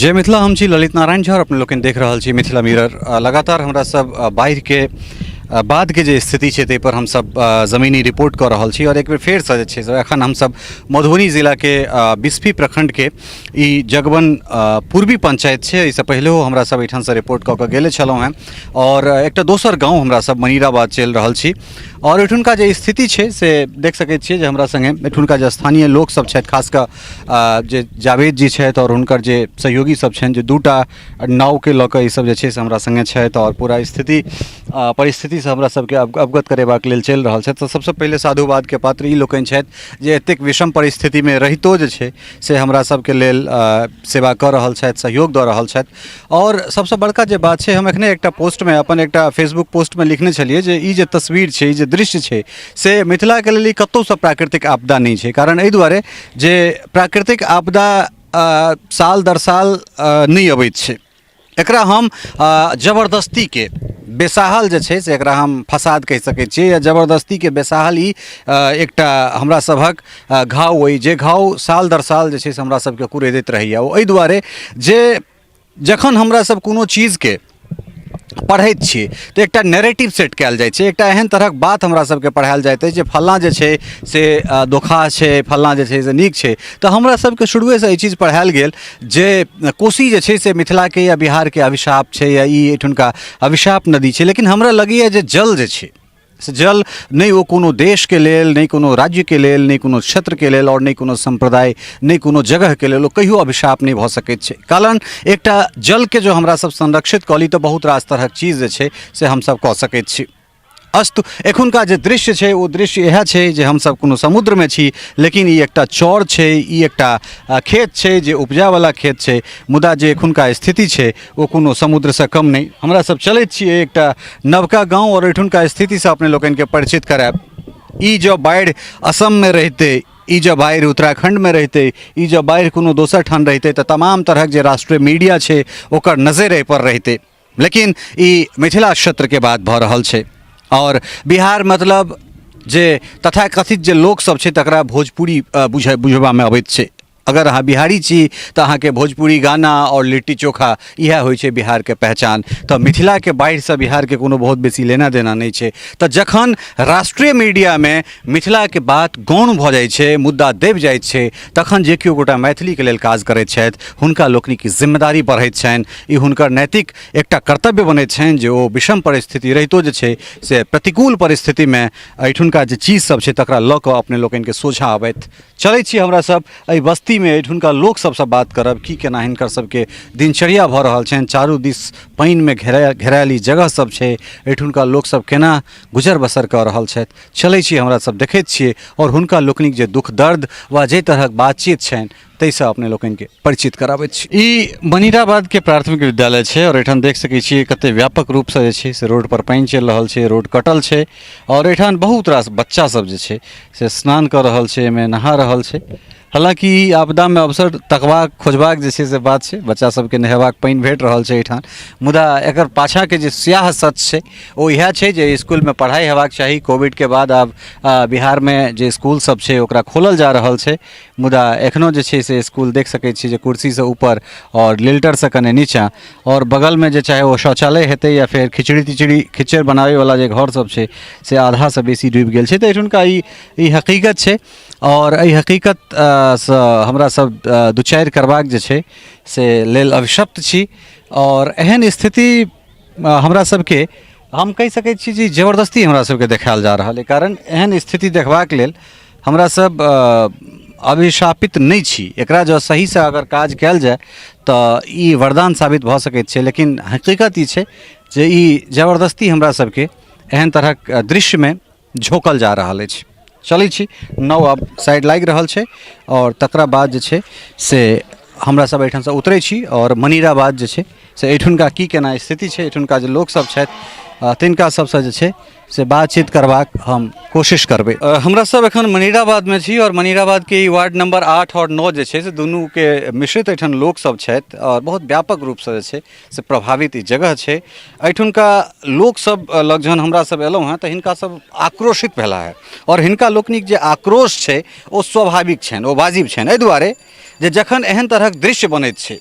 जय मिथिला। हम छी ललित नारायण झा और अपने लोकनि देख रहल छी मिथिला मिरर। लगातार हमरा सब बाढ़िके बादके जे स्थिति छै ताहि पर हमसब जमीनी रिपोर्ट कऽ रहल छी और एक बेर फेरसँ जे छै से एखन हमसब मधुबनी जिलाके बिस्फी प्रखंडके ई जगबन पूर्वी पंचायत छै। एहिसँ पहिलेहो हमरा सब एहिठामसँ रिपोर्ट कऽ कऽ गेले छलहुँ हेँ और एकटा दोसर गाँव हमरा सब मनीराबाद चलि रहल छी और एहिठुनका जे स्थिति छै से देख सकै छियै जे हमरा सङ्गे एहिठुनका जे स्थानीय लोकसब छथि, खास कऽ जे जावेद जी छथि आओर हुनकर जे सहयोगी सब छनि, जे दूटा नावके लऽ कऽ ईसब जे छै से हमरा सङ्गे छथि आओर पूरा स्थिति परिस्थितिसँ हमरा सबके अवगत करेबाक लेल चलि रहल छथि। तऽ सबसँ पहिले साधुवादके पात्र ई लोकनि छथि जे एतेक विषम परिस्थितिमे रहितो जे छै से हमरा सबके लेल सेवा कऽ रहल छथि, सहयोग दऽ रहल छथि। आओर सबसँ बड़का जे बात छै, हम एखने एकटा पोस्टमे अपन एकटा फेसबुक पोस्टमे लिखने छलियै जे ई जे तस्वीर छै, ई जे दृश्य छै, से मिथिलाके लेल ई कतहुसँ प्राकृतिक आपदा नहि छै। कारण एहि दुआरे जे प्राकृतिक आपदा साल दर साल नहि अबैत छै, एकरा हम जबरदस्तीके बेसाहल जे छै से एकरा हम फसाद कहि सकै छियै, या जबरदस्तीके बेसाहल ई एकटा हमरा सभक घाव अइ, जे घाव साल दर साल जे छै से हमरा सबके कुरेदैत रहैए। ओ एहि दुआरे जे जखन हमरा सब कोनो चीजके पढ़ैत छी तऽ एकटा नैरेटिव सेट कयल जाइ छै, एकटा एहन तरहक बात हमरा सबके पढ़ायल जाइत अछि जे फल्लाँ जे छै से दोखा छै, फल्लाँ जे छै से नीक छै। तऽ हमरा सबके शुरुएसँ ई चीज पढ़ायल गेल जे कोसी जे छै से मिथिलाके या बिहारके अभिशाप छै, या ई एहिठुनका अभिशाप नदी छै। लेकिन हमरा लगैए जे जल जे छै से जल नहि ओ कोनो देशके लेल, नहि कोनो राज्यके लेल, नहि कोनो क्षेत्रके लेल आओर नहि कोनो सम्प्रदाय, नहि कोनो जगहके लेल ओ कहियो अभिशाप नहि भऽ सकैत छै। कारण एकटा जलके जो हमरा सब संरक्षित कऽ ली तऽ बहुत रास तरहक चीज जे छै से हमसब कऽ सकैत छी। अस्तु, एखुनका जे दृश्य छै ओ दृश्य इएह छै जे हमसब कोनो समुद्रमे छी, लेकिन ई एकटा चौर छै, ई एकटा खेत छै जे उपजावला खेत छै, मुदा जे एखुनका स्थिति छै ओ कोनो समुद्रसँ कम नहि। हमरा सब चलैत छी एकटा नवका गाँव आओर एहिठुनका स्थितिसँ अपने लोकनिके परिचित करायब। ई जँ बाढ़ि असममे रहितै, ई जँ बाढ़ि उत्तराखण्डमे रहितै, ई जँ बाढ़ि कोनो दोसर ठाम रहितै तऽ तमाम तरहक जे राष्ट्रीय मीडिया छै ओकर नजरि एहिपर रहितै, लेकिन ई मिथिला क्षेत्रके बात भऽ रहल छै आओर बिहार मतलब जे तथाकथित जे लोकसब छै तकरा भोजपुरी बुझबामे अबैत छै। अगर अहाँ बिहारी छी तऽ अहाँके भोजपुरी गाना आओर लिट्टी चोखा इएह होइ छै बिहारके पहचान। तऽ मिथिलाके बाढ़िसँ बिहारके कोनो बहुत बेसी लेना देना नहि छै। तऽ जखन राष्ट्रीय मीडियामे मिथिलाके बात गौण भऽ जाइ छै, मुद्दा दबि जाइ छै, तखन जे केओ गोटा मैथिलीके लेल काज करैत छथि हुनका लोकनिक जिम्मेदारी बढ़ैत छनि, ई हुनकर नैतिक एकटा कर्तव्य बनैत छनि जे ओ विषम परिस्थिति रहितो जे छै से प्रतिकूल परिस्थितिमे एहिठुनका जे चीज सब छै तकरा लऽ कऽ अपने लोकनिके सोझाँ अबैत। चलै छी हमरा सब एहि बस्तीमे, एहिठुनका लोक सबसँ बात करब की केना हिनकर सबके दिनचर्या भऽ रहल छनि। चारू दिस पानिमे घेरायल ई जगह सब छै, एहिठुनका लोक सब केना गुजर बसर कऽ रहल छथि, चलै छी हमरा सब देखैत छियै आओर हुनका लोकनिक जे दुःख दर्द वा जाहि तरहक बातचीत छनि ताहिसँ अपने लोकनिके परिचित कराबैत छी। ई मनीराबादके प्राथमिक विद्यालय छै आओर एहिठाम देख सकै छियै कते व्यापक रूपसँ जे छै से रोडपर पानि चलि रहल छै, रोड कटल छै आओर एहिठाम बहुत रास बच्चा सब जे छै से स्नान कऽ रहल छै, एहिमे नहा रहल छै। हालाँकि ई आपदामे अवसर तकबाक खोजबाक जे छै से बात छै, बच्चा सबके नहेबाक पानि भेट रहल छै एहिठाम, मुदा एकर पाछाँके जे स्याह सच छै ओ इएह छै जे इसकुलमे पढ़ाइ हेबाक चाही। कोविडके बाद आब बिहारमे जे इसकुल सब छै ओकरा खोलल जा रहल छै, मुदा एखनो जे छै से इसकुल देख सकै छी जे कुर्सीसँ ऊपर आओर लिल्टरसँ कने नीचाँ आओर बगलमे जे चाहे ओ शौचालय हेतै या फेर खिचड़ी तिचड़ी खिचड़ बनाबैवला जे घर सब छै से आधासँ बेसी डूबि गेल छै। तऽ एहिठुनका ई हकीकत छै आओर एहि हकीकतसँ हमरा सब दू चारि करबाक जे छै से लेल अभिशप्त छी आओर एहन स्थिति हमरा सबके हम कहि सकै छी जे जबरदस्ती हमरा सबके देखायल जा रहल अइ, कारण एहन स्थिति देखबाक लेल हमरा सब अभिशापित नहि छी। एकरा जँ सहीसँ अगर काज कयल जाय तऽ ई वरदान साबित भऽ सकैत छै, लेकिन हकीकत ई छै जे ई जबरदस्ती हमरा सबके एहन तरहक दृश्यमे झोँकल जा रहल अछि। चलै छी, नाव आब साइड लागि रहल छै आओर तकरा बाद जे छै से हमरा सब एहिठामसँ उतरै छी आओर मनीराबाद जे छै से एहिठुनका की केना स्थिति छै, एहिठुनका जे लोकसब छथि तिनका सबसँ जे छै से बातचीत करबाक हम कोशिश करबै। हमरा सब एखन मनीराबादमे छी आओर मनीराबादके ई वार्ड नंबर 8 आओर 9 जे छै से दुनूके मिश्रित एहिठाम लोकसब छथि आओर बहुत व्यापक रूपसँ जे छै से प्रभावित ई जगह छै। एहिठुनका लोकसब लग जहन हमरा सब एलहुँ हेँ तऽ हिनका सब आक्रोशित भेला हेँ आओर हिनका लोकनिक जे आक्रोश छै ओ स्वाभाविक छनि, ओ वाजिब छनि, एहि दुआरे जे जखन एहन तरहक दृश्य बनैत छै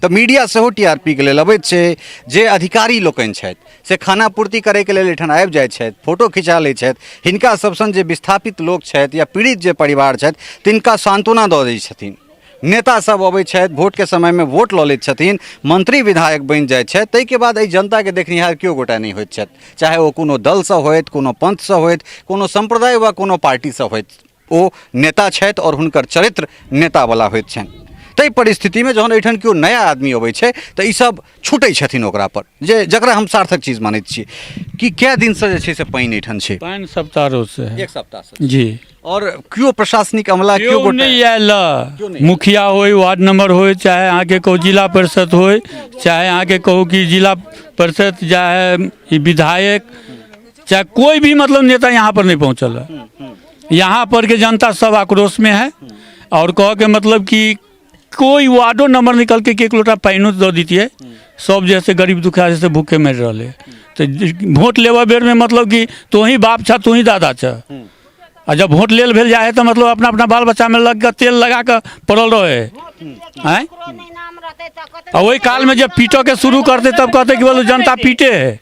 तऽ मीडिया सेहो टी आर पी के लेल अबैत छै। जे अधिकारी लोकनि छथि से खाना पूर्ति करैके लेल एहिठाम आबि जाइ छथि, फोटो खिचा लै छथि। हिनका सभसन जे विस्थापित लोक छथि या पीड़ित जे परिवार छथि तिनका सान्त्वना दऽ दै छथिन। नेता सब अबै छथि, वोटके समयमे वोट लऽ लैत छथिन, मंत्री विधायक बनि जाइ छथि, ताहिके बाद एहि जनताके देखनिहार केओ गोटा नहि होइत छथि, चाहे ओ कोनो दलसँ होथि, कोनो पंथसँ होथि, कोनो सम्प्रदाय वा कोनो पार्टीसँ होथि। ओ नेता छथि आओर हुनकर चरित्र नेतावला होइत छनि। ताहि परिस्थितिमे जहन एहिठाम केओ नया आदमी अबै छै तऽ ईसब छूटै छथिन ओकरापर, जे जकरा हम सार्थक चीज मानैत छी। कि कए दिनसँ जे छै से पानि एहिठाम छै? पानि सप्ताह रोजसँ है। एक सप्ताहसँ। जी। आओर केओ प्रशासनिक अमला केओ केओ गोटा नहि आयल। केओ नहि। मुखिया होय, वार्ड नंबर होय, चाहे अहाँके कहू जिला परिषद होय, चाहे अहाँके कहू कि जिला परिषद, चाहे ई विधायक, चाहे कोई भी मतलब नेता यहाँ पर नहीं पहुँचल है। यहाँ पर के जनता सब आक्रोश में है। और कह के मतलब कि कोई वार्डो नंबर निकल के एक लोटा पानिओ दऽ दितियै, सब जैसे गरीब दुखिया जैसे भूखे मरि रहलै। तऽ वोट लेबऽ बेरमे मतलब कि तोही बाप छह, तोही दादा छह, आ जब वोट लेल भेल जाइ है तऽ मतलब अपना अपना बाल बच्चामे लग कऽ तेल लगा कऽ पड़ल रहै है। आँय, आ ओहि कालमे जब पीटऽके शुरू करतै तब कहतै कि बोलो जनता पीटे है।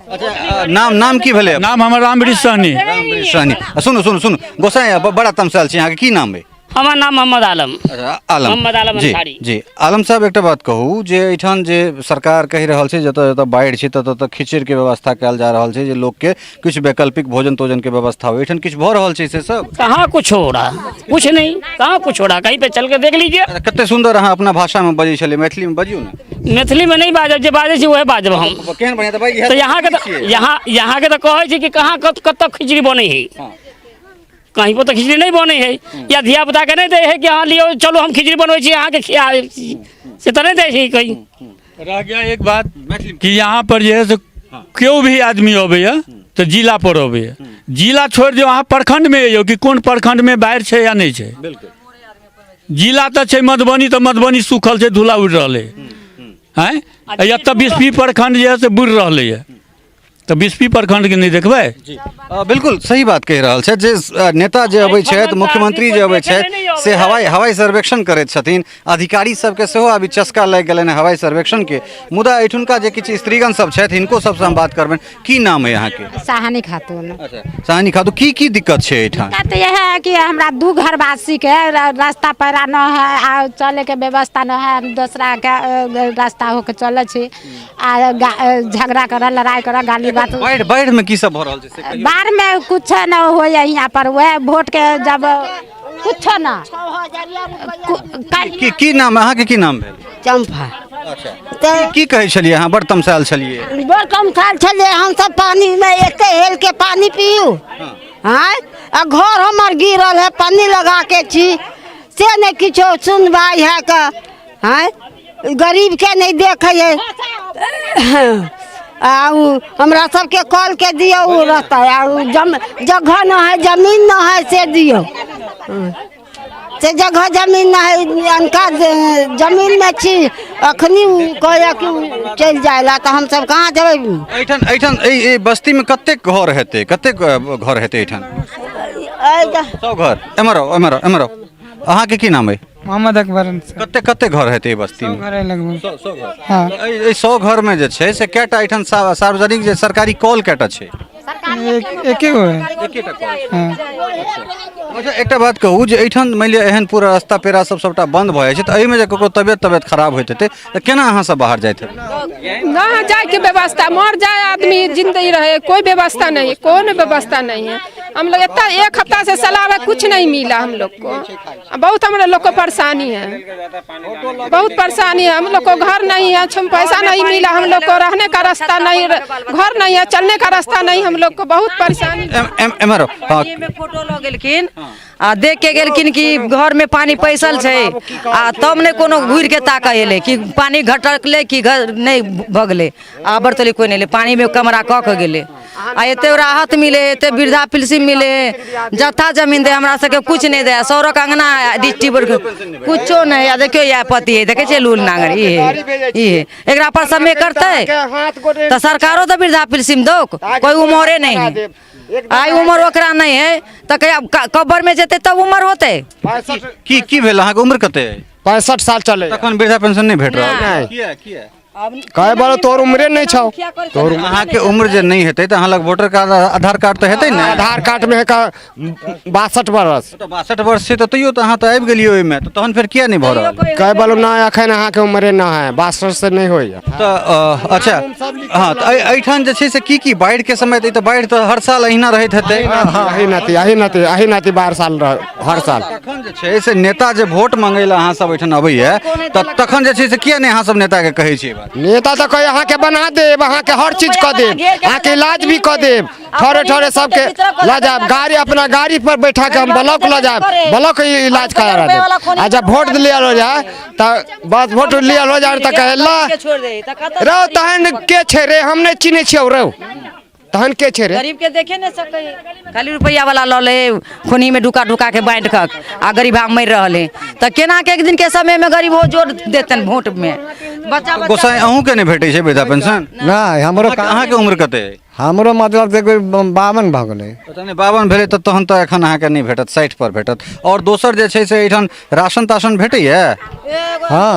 अच्छा, नाम नाम की भेलै? नाम हमर रामवृक्ष सहनी। रामवृक्ष सहनी। आ सुनू सुनू सुनू गोसाई, बड़ा तमसायल छी। अहाँके की नाम अइ? हमर नाम मोहम्मद आलम। अच्छा, आलम। मोहम्मद आलम जी अंसारी। जी आलम साहब, एकटा बात कहू जे एहिठाम जे सरकार कहि रहल छै जतऽ जतऽ बाढ़ि छै ततऽ ततऽ खिचड़िके व्यवस्था कयल जा रहल छै, जे लोकके किछु वैकल्पिक भोजन तोजनके व्यवस्था हो, एहिठाम किछु भऽ रहल छै से सब? कहाँ कुछ हो रहा, कुछ नहीं, कहाँ कुछ हो रहा, कहीं पे चल के देख लीजिए। अच्छा, कते सुंदर अहाँ अपना भाषामे बजै छलियै, मैथिलीमे बजियौ ने। मैथिलीमे नहि बाजब, जे बाजै छी वएह बाजब हम। केहन बढ़िआँ तऽ भाइ, इएह तऽ यहाँके तऽ तऽ छियै। यहाँ यहाँ के तऽ कहै छी कि कहाँ कत कतऽ खिचड़ी बनै है। कहीं पर तऽ खिचड़ी नहि बनै है, या धिया पुता के नहि दै है कि अहाँ लियौ चलू हम खिचड़ी बनबै छी अहाँके खिया, से तऽ नहि दै छै कहीं। रह गया एक बात मैथिली कि यहाँ पर जे है से केओ भी आदमी अबैया तऽ जिला पर अबैया, जिला छोड़ि दियौ, अहाँ प्रखंडमे अइयौ कि कोन प्रखंडमे बाढ़ि छै या नहि छै। बिल्कुल। जिला तऽ छै मधुबनी, तऽ मधुबनी सूखल छै, धूला उड़ि रहलै। आँय, एतऽ बिस्फी प्रखंड जे है से बुड़ि रहलैए, तऽ बिस्फी प्रखंडके नहि देखबै? जी बिल्कुल सही बात कहि रहल छथि जे नेता जे अबै छथि, मुख्यमंत्री जे अबै छथि से हवाई हवाई सर्वेक्षण करैत छथिन। अधिकारी सबके सेहो अभी चस्का लागि गेलनि हवाई सर्वेक्षणके। मुदा एहिठुनका जे किछु स्त्रीगण सब छथि हिनको सबसँ हम बात करबनि। की नाम अइ अहाँके? साहनी खातून। अच्छा साहनी खातून, की की दिक्कत छै एहिठाम? दिक्कत यह है कि हमरा दू घरवासी के रास्ता पैरा न है आ चले के व्यवस्था न है। हम दोसरा के रास्ता होके चलै छी आ झगड़ा कर, लड़ाई कर, गाली बात। बाढ़ि बाढ़ि में की सब भऽ रहल छै से कहियौ। बाढ़ में कुछ न हो यहाँ पर, वह वोट के जब कुछ न की की नाम अहाँके, की नाम भेल? चम्पा। अच्छा, की की कहै छलियै अहाँ? बड़ तमसायल छलियै। बड़ कम खायल छलियै हमसब, पानिमे एते हेल के पानि पीयू। आँय, आ घर हमर गिरल है, पानि लगा के छी, से नहि किछो सुनवाइ है के। आँय, गरीबके नहि देखै है। आ उ हमरा सबके कलके दियौ उ रहतै, आ उ जम जगह न है, जमीन न है से दियौ, से जगह जमीन न है। अनका जमीनमे छी, अखनी उ कहैए कि उ चलि जाइ लए, तऽ हमसब कहाँ जेबै? एहिठाम एहिठाम एहि एहि बस्तीमे कतेक घर हेतै? कतेक घर हेतै एहिठाम? एहि 100 घर। एम्हर आउ, एम्हर आउ, एम्हर आउ। अहाँके की नाम अइ? मोहम्मद अकबर अंसारी। कते कते घर हेतै एहि बस्तीमे? 100 घर है लगभग। 100 घर। हाँ। तऽ एहि एहि 100 घरमे जे छै से कएटा एहिठाम सार्वजनिक जे सरकारी कल कएटा छै? एक एके गो है। एकेटा कल। हाँ। अच्छा एकटा बात कहू जे एहिठाम मानि लिअ एहन पूरा रास्ता पेरा सब सबटा बंद भऽ जाइ छै, तऽ एहिमे जे ककरो तबियत तबियत खराब होइत हेतै तऽ केना अहाँ सब बाहर जाइत हेबै? ना जाए के व्यवस्था, मर जाए आदमी जिंदगी रहे, कोई व्यवस्था नहीं है, कोई व्यवस्था नहीं है। हम लोग इतना एक हफ्ता से सलाह है, कुछ नहीं मिला हम लोग को। बहुत हमरा लोग को परेशानी है, बहुत परेशानी है। हम लोग को घर नहीं है, छम पैसा नहीं मिला हम लोग को, रहने का रास्ता नहीं, घर नहीं है, चलने का रास्ता नहीं, हम लोग को बहुत परेशानी। एम्हर आउ। हाँ। में फोटो लऽ गेलखिन आ देख के गेलखिन कि घर में पानी पैसल छै, आ तब ने कोनो घुरि के ताकऽ एलै कि पानी घटकलै कि घर नहि भगलै। आ बरतली कोइ नहि एलै, पानी में कमरा कऽ के गेलै। आ एते राहत मिले, एते वृद्धा पेंशन मिले, जत्था जमीन दे, हमरा सबके कुछ नहि दे। सौरक अंगना डिस्ट्रीब्यूटर कुछो नहि। आ देखियौ इएह पति है, देखै छियै लूल नांगर ई है, ई है, एकरा पर समय करतै तऽ सरकारो तऽ वृद्धा पेंशन दौक। कोई उमरे नहीं है, आइ उमर ओकरा नहीं है तऽ कहिया कब्बर में जेतै तब उमर होतै। की की भेल? अहाँके उम्र कते अइ? 65 साल चले। तखन वृद्धा पेंशन नहि भेट रहल? नहि। किया किया? कहे बोलो तोर उम्रे नहीं छौ, तोर उम्र। अहाँके उम्र जे नहि हेतै तऽ अहाँ लग वोटर कार्ड, आधार कार्ड तऽ हेतै ने? आधार कार्ड में है का 62 बरस। तऽ 62 वर्ष छै तऽ तैयो तऽ अहाँ तऽ आबि गेलियै ओहिमे, तऽ तहन फेर किया नहि भऽ रहल? कहे बोलो ना, एखन अहाँके उम्रे ना है, 62 से नहीं होइए। तऽ अच्छा, हँ, तऽ एहिठाम जे छै से की की बाढ़िके समय तऽ ई तऽ बाढ़ि तऽ हर साल अहिना रहैत हेतै? अही नाती, अही नाती, अही नाती 12 साल रह हर साल। तखन जे छै से नेता जे वोट मंगै लए अहाँ सब एहिठाम अबैया तऽ तखन जे छै से किया नहि अहाँ सब नेताके कहै छियै बात? नेता तऽ कहै अहाँके बना देब, अहाँके हर चीज कऽ देब, अहाँके इलाज भी कऽ देब, ठोरे ठोरे सबके लऽ जायब गाड़ी, अपना गाड़ी पर बैठा के हम ब्लॉक लऽ जायब, ब्लॉक इलाज करा देब। आ जब वोट लियल हो जाए तऽ बस वोट लियल हो जाए तऽ कहे ला रौ, तहन के छै रे, हम नहि चिन्है छियौ रौ, तहन के छै रे? गरीब के देखे नहीं सकै, खाली रुपैआ वाला लऽ ले, खूनी में ढुका ढुका के बांटि कऽ आ गरीबा मरि रहल है। तऽ केना के एक दिन के समय में गरीब हो जोड़ देतन वोट में बच्चा बच्चा। गोसाई, अहूँके नहि भेटै छै वृद्धा पेंशन? नहि, हमरो। अहाँके उम्र कते अइ? हमरो मतलब देखबै 52 भऽ गेलै। पता नहि, 52 भेलै तऽ तहन तऽ एखन अहाँके नहि भेटत, 60 पर भेटत। आओर दोसर जे छै से एहिठाम राशन ताशन भेटैए? हँ।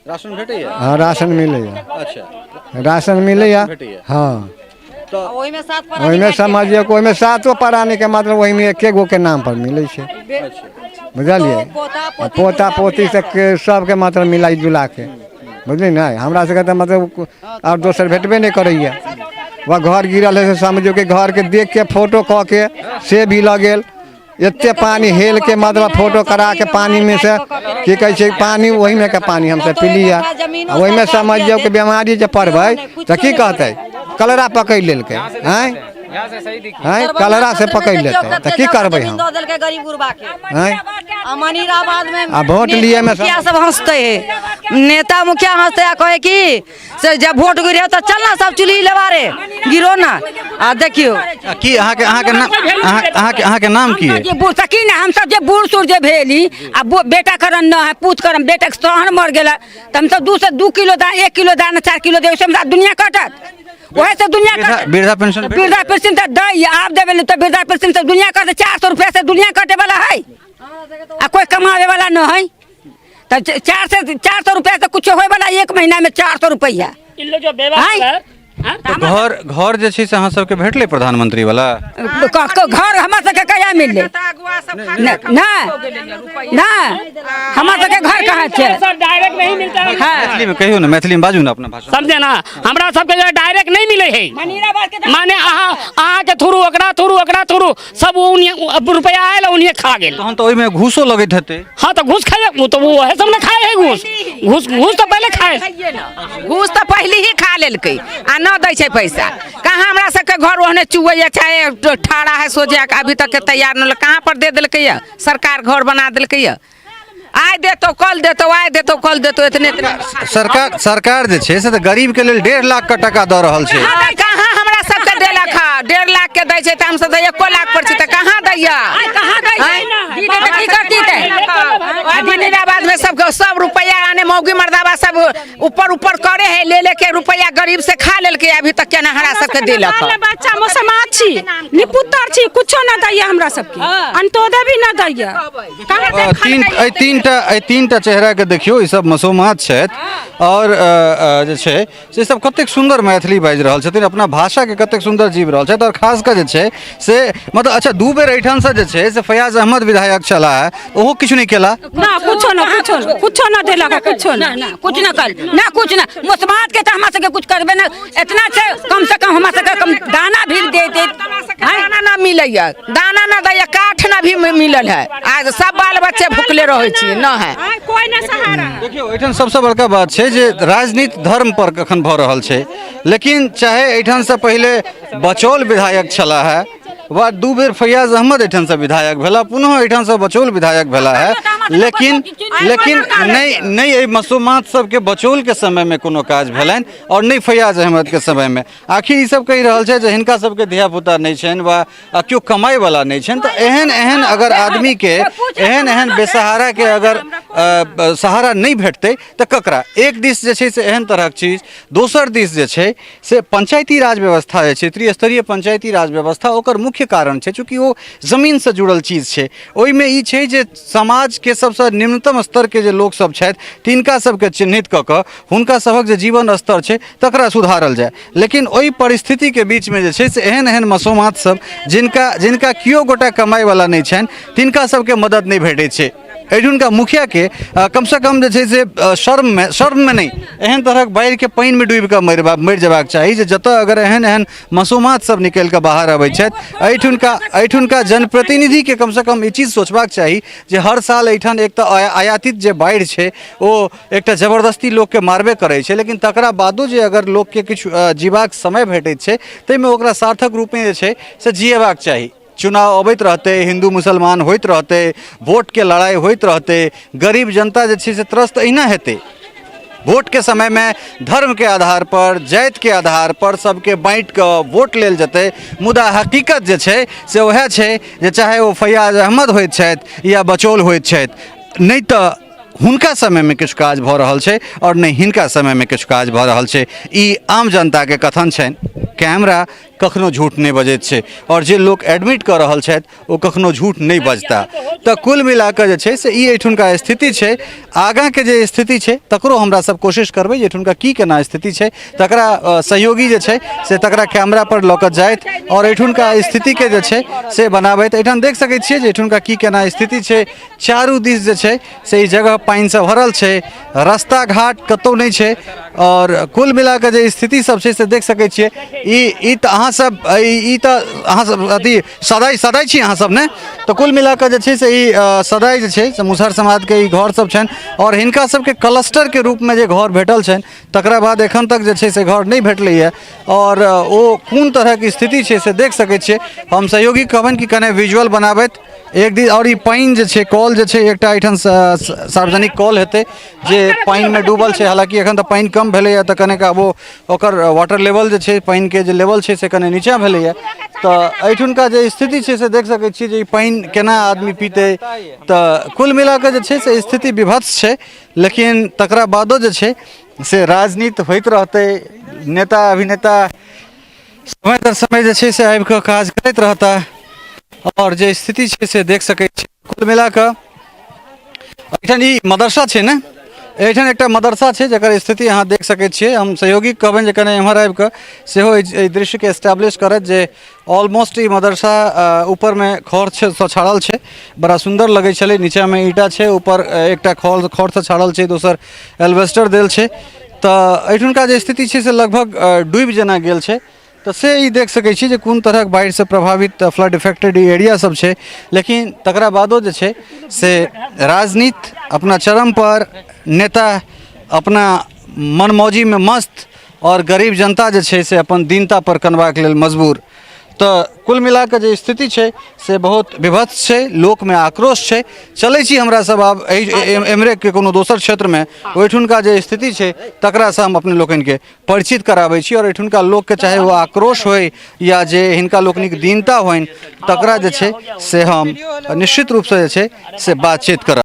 राशन भेटैए? हँ, राशन मिलैए। अच्छा, राशन मिलैए। भेटैए? हँ। ओहिमे सात ओहिमे समझियौ कि ओहिमे सातो प्राणीके, मतलब ओहिमे एके गो के नाम पर मिलै छै, बुझलियै? आ पोता पोती सबके सबके मतलब मिलाई जुला के, बुझलियै ने? हमरा सबके तऽ मतलब आओर दोसर भेटबे नहि करैए। वा घर गिरल है से समझियौ कि घरके देख के फोटो कऽ के से भी लऽ गेल। एते पानी हेल के मतलब फोटो करा के पानी में से की कहै छै, पानी ओहिमे के पानी हमसब पीलियै। आ ओहिमे समझियौ कि बेमारी जे पड़बै तऽ की कहतै, कलरा पकड़ि लेलकै। आँय आँय, कलरा से पकड़ि लेतै तऽ की करबै हम? दऽ देलकै गरीब गुरबा के। आँय। आ मनीराबाद में आ वोट लिए में मुखिया सब हंसते है, नेता मुखिया हंसते आ कहे कि से जब वोट गिरे तो चल ना सब चुली लेवा रे गिरो ना। आ देखियो। आ की अहाँके अहाँके नाम अहाँके अहाँके नाम की अइ? जे बूढ़ सकी ने, हमसब जे बूढ़ सूढ़ जे भेली आ बेटा करन न है, पूत करन, बेटा के शहर मर गेला, तऽ हमसब 2 से 2 किलो दाना, 1 किलो दाना, 4 किलो दे, ओहिसे हमरा दुनिया कटत, ओहे से दुनिया कटत। वृद्धा पेंशन भेट- वृद्धा पेंशन तऽ दै आब देबे तऽ वृद्धा पेंशन से दुनिया कटत। 400 रुपया से दुनिया कटे वाला है आ कोई कमावे वाला न है, तऽ 400 रुपया से कुछ होय वाला एक महीना में 400 रुपया। इन लोग जो व्यवस्था है, हाँ? तऽ घर घर जे छै से अहाँ सबके भेटलै प्रधानमंत्री वाला? घर हमरा सबके कहिया मिललै? नहि नहि, हमरा सबके घर कहाँ छै? सर, डायरेक्ट नहीं मिलता है। हाँ। मैथिली में कहियौ ने, मैथिली में बाजू ने अपना भाषा। समझे ना, हमरा सबके जो डायरेक्ट नहीं मिले है, माने अहाँ अहाँके थ्रू, ओकरा थ्रू, ओकरा थ्रू सब उन्हें रुपया आयल, उन्हें खा गेल। तहन तऽ ओहिमे घूसो लगैत हेतै? हाँ, तऽ घूस खाए ओ तऽ वो सब ने खाए है घूस, घूस घूस तऽ पहले खाए। घूस तऽ पहले ही खा लेलकै आ न दै छै पैसा कहाँ। हमरा सबके घर ओहने चुवैया चाहे ठाड़ा है सोझे, अभी तक के तैयार न होलै। कहाँ पर दे देलकै या सरकार? घर बना देलकै या, आइ देतो कल देतो, आइ देतो कल देतो, इतने इतने। सरकार सरकार जे छै से तऽ गरीब के लेल 1.5 लाख के टका दऽ रहल छै। कहाँ कहाँ हमरा सबके देलक है? 1.5 लाख के दै छै तऽ हमसब तऽ 1 लाख पर छी, तऽ कहाँ दैया? कहाँ दै छै? दी दे तऽ की करती तऽ? मनीराबाद में सबके सब रुपया आने मौगी मर्दाबा सब ऊपर ऊपर करे है, ले लेके रुपया गरीब से खा लेलकै, अभी तक केना हमरा सबके देलक है? बाल बच्चा मोसमात छी, निपुत्तर छी, कुछो न दैया हमरा सबके, अंत्योदय भी न दैया, कहाँ? तीन एहि तीनटा एहि तीनटा चेहराके देखियौ, ई सब मसोमात छथि आओर जे छै से सब कतेक सुन्दर मैथिली बाजि रहल छथिन, अपना भाषाके कतेक सुन्दर जीव रहल छथि। आओर खास कऽ जे छै से मतलब अच्छा, 2 बेर एहिठामसँ जे छै से फैयाज अहमद विधायक छलाह है, ओहो किछु नहि केला? ना, कुछो न, कुछो न, कुछो न देलक है, कुछो न। ना, कुछ न कर ना, कुछ न। मोसमात के तऽ हमरा सबके कुछ करबे न, इतना छै कम से कम हमरा सबके कम दाना भी दे दे। दाना ना मिलैया, दाना ना दैया, काठ ना भी मिलल है, आज सब बाल बच्चे भुखले रहै छी न है। कोई ना सहारा। देखियौ, एहिठाम सबसँ बड़का बात छै जे राजनीति धर्म पर कखन भऽ रहल छै, लेकिन चाहे एहिठामसँ पहिले बचौल विधायक छलाह है वा 2 बेर फैयाज अहमद एहिठामसँ विधायक भेला, पुनः एहिठामसँ बचौल विधायक भेला है, लेकिन लेकिन नहि नहि एहि मसोमात सबके बचौलके समयमे कोनो काज भेलनि आओर नहि फैयाज अहमदके समयमे। आखिर ई सब कहि रहल छै जे हिनका सबके धियापुता नहि छनि वा केओ कमाइवला नहि छनि, तऽ एहन एहन अगर आदमीके, एहन एहन बेसहाराके अगर सहारा नहि भेटतै तऽ ककरा? एक दिस जे छै से एहन तरहक चीज, दोसर दिस जे छै से पंचायती राज व्यवस्था जे छै, त्रिस्तरीय पंचायती राज व्यवस्था, ओकर मुख्य कारण छै चूँकि ओ जमीनसँ जुड़ल चीज छै, ओहिमे ई छै जे समाजके सभसँ निम्नतम स्तरके जे लोकसभ छथि तिनका सभके चिन्हित कऽ कऽ हुनका सभक जे जीवन स्तर छै तकरा सुधारल जाय। लेकिन ओहि परिस्थितिके बीचमे जे छै से एहन एहन मसोमात सब जिनका जिनका केओ गोटा कमाइवला नहि छनि तिनका सबके मदद नहि भेटै छै। एहिठुनका मुखियाके कमसँ कम जे छै से शर्ममे नहि, एहन तरहक बाढ़िके पानिमे डूबिकऽ मरि जेबाक चाही जे जतऽ अगर एहन एहन मसोमात सब निकलिकऽ बाहर अबै छथि एहिठुनका जनप्रतिनिधिके कमसँ कम ई चीज सोचबाक चाही जे हर साल एहिठाम एक तऽ आयातित जे बाढ़ि छै ओ एकटा जबरदस्ती लोकके मारबे करै छै, लेकिन तकरा बादो जे अगर लोकके किछु जीबाक समय भेटैत छै ताहिमे ओकरा सार्थक रूपमे जे छै से जियेबाक चाही। चुनाव अबैत रहतै, हिन्दू मुसलमान होइत रहतै, वोटके लड़ाइ होइत रहतै, गरीब जनता जे छै से त्रस्त एहिना हेतै। वोटके समयमे धर्मके आधार पर, जातिके आधार पर सबके बाँटि कऽ वोट लेल जेतै, मुदा हकीकत जे छै से वएह छै जे चाहे ओ फैयाज अहमद होइत छथि या बचौल होइत छथि, नहि तऽ हुनका समयमे किछु काज भऽ रहल छै आओर नहि हिनका समयमे किछु काज भऽ रहल छै। ई आम जनताके कथन छनि। कैमरा कखनो झूठ नहि बजैत छै आओर जे लोक एडमिट कऽ रहल छथि ओ कखनो झूठ नहि बजता। तऽ कुल मिलाकऽ जे छै से ई एहिठुनका स्थिति छै। आगाँके जे स्थिति छै तकरो हमरा सब कोशिश करबै जे एहिठुनका की केना स्थिति छै तकरा सहयोगी जे छै से तकरा कैमरा पर लऽ कऽ जाथि आओर एहिठुनका स्थितिके जे छै से बनाबथि। एहिठाम देख सकै छियै जे एहिठुनका की केना स्थिति छै। चारू दिस जे छै से ई जगह पानिसँ भरल छै, रास्ता घाट कतहु नहि छै आओर कुल मिलाकऽ जे स्थिति सब छै से देख सकै छियै। ई तऽ अहाँ सब ई तऽ अहाँ सब अथी सदाइ छी अहाँ सब ने, तऽ कुल मिलाकऽ जे छै से ई सदाइ जे छै से मुसहर समाजके ई घर सब छनि आओर हिनका सबके क्लस्टरके रूपमे जे घर भेटल छनि तकरा बाद एखन तक जे छै से घर नहि भेटलैए आओर ओ कोन तरहक स्थिति छै से देख सकै छियै। हम सहयोगी कहबनि कि कने विजुअल बनाबथि एक दिन। आओर ई पानि जे छै कल जे छै एकटा एहिठाम सार्वजनिक कल हेतै जे पानिमे डूबल छै। हालाँकि एखन तऽ पानि कम भेलैए तऽ कनेक आब ओ ओकर वाटर लेवल जे छै पानिके जे लेवल छै से कने नीचाँ भेलैए। तऽ एहिठुनका जे स्थिति छै से देख सकै छियै जे ई पानि केना आदमी पीतै। तऽ कुल मिलाकऽ जे छै से स्थिति विभत्स छै, लेकिन तकरा बादो जे छै से राजनीति होइत रहतै, नेता अभिनेता समय दर समय जे छै से आबि कऽ काज करैत रहता आओर जे स्थिति छै से देख सकै छी। कुल मिला कऽ एहिठाम ई मदरसा छै ने, एहिठाम एकटा मदरसा छै जकर स्थिति अहाँ देख सकै छियै। हम सहयोगी कहबनि जे कने एम्हर आबि कऽ सेहो एहि दृश्यके एस्टेब्लिश करत जे ऑलमोस्ट ई मदरसा ऊपरमे खढ़सँ छाड़ल छै, बड़ा सुन्दर लगै छलै। नीचाँमे ईंटा छै, ऊपर एकटा खढ़सँ छाड़ल छै, दोसर एल्बेस्टर देल छै। तऽ एहिठुनका जे स्थिति छै से लगभग डूबि जेना गेल छै। तऽ से ई देख सकै छी जे कोन तरहक बाढ़िसँ प्रभावित फ्लड इफेक्टेड ई एरिया सब छै। लेकिन तकरा बादो जे छै से राजनीति अपना चरम पर, नेता अपना मनमौजीमे मस्त आओर गरीब जनता जे छै से अपन दीनता पर कनबाक लेल मजबूर। तऽ कुल मिलाकऽ जे स्थिति छै से बहुत विभत्स छै, लोकमे आक्रोश छै। चलै छी हमरा सब आब एहि एम्हरेके कोनो दोसर क्षेत्रमे, ओहिठुनका जे स्थिति छै तकरासँ हम अपने लोकनिके परिचित कराबै छी आओर एहिठुनका लोकके चाहे ओ आक्रोश होइ या जे हिनका लोकनिक दीनता होइन तकरा जे छै से हम निश्चित रूपसँ जे छै से बातचीत करब।